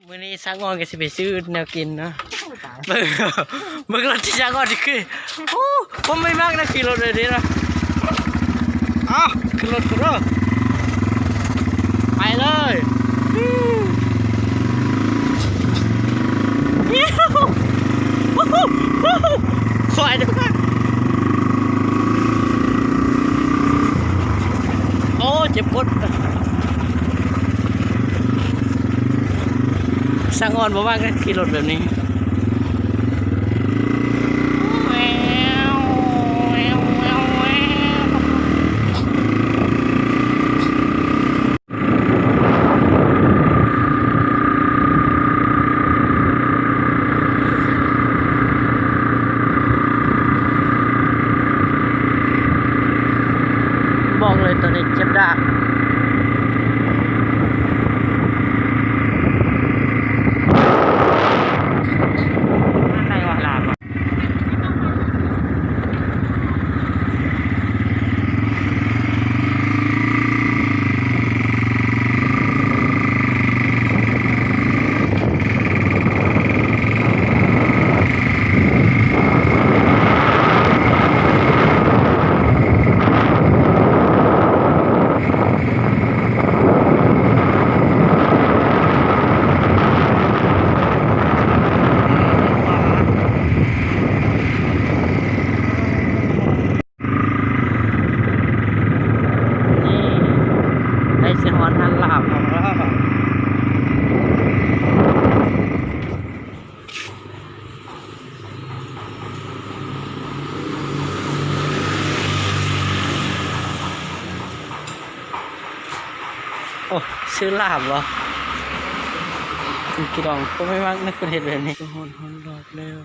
ມື້ນີ້ຊ່າງອອນກໍຊິໄປຊື້ແນວກິນເນາະ. ເບິ່ງ ເບິ່ງລົດທີ່ຊ່າງອອນຊິຂຶ້ນ. ໂອ້ ຜົມບໍ່ມັກນະ ຂີ່ລົດແບບນີ້ນະ. ເອົ້າ ຂຶ້ນລົດກ່ອນເດີ ໄປເລີຍ. ຄວາຍເດີ ໂອ້ ເຈັບກົ້ນ. ຊ່າງອອນບໍ່ມັກນະ ຂີ່ລົດແບບນີ້. ບອກເລີຍ ຕອນນີ້ເຈັບດາກ. ນີ້ ໃກ້ຊິຮອດຮ້ານລາບຂອງເຮົາແລ້ວ. ໂອ້ ຊື້ລາບບໍ່? ກິນກິດອງ ບໍ່ໄດ້ມັກນະ ຄົນເຮັດແບບນີ້. ຮອດ ຮອດລາບແລ້ວ.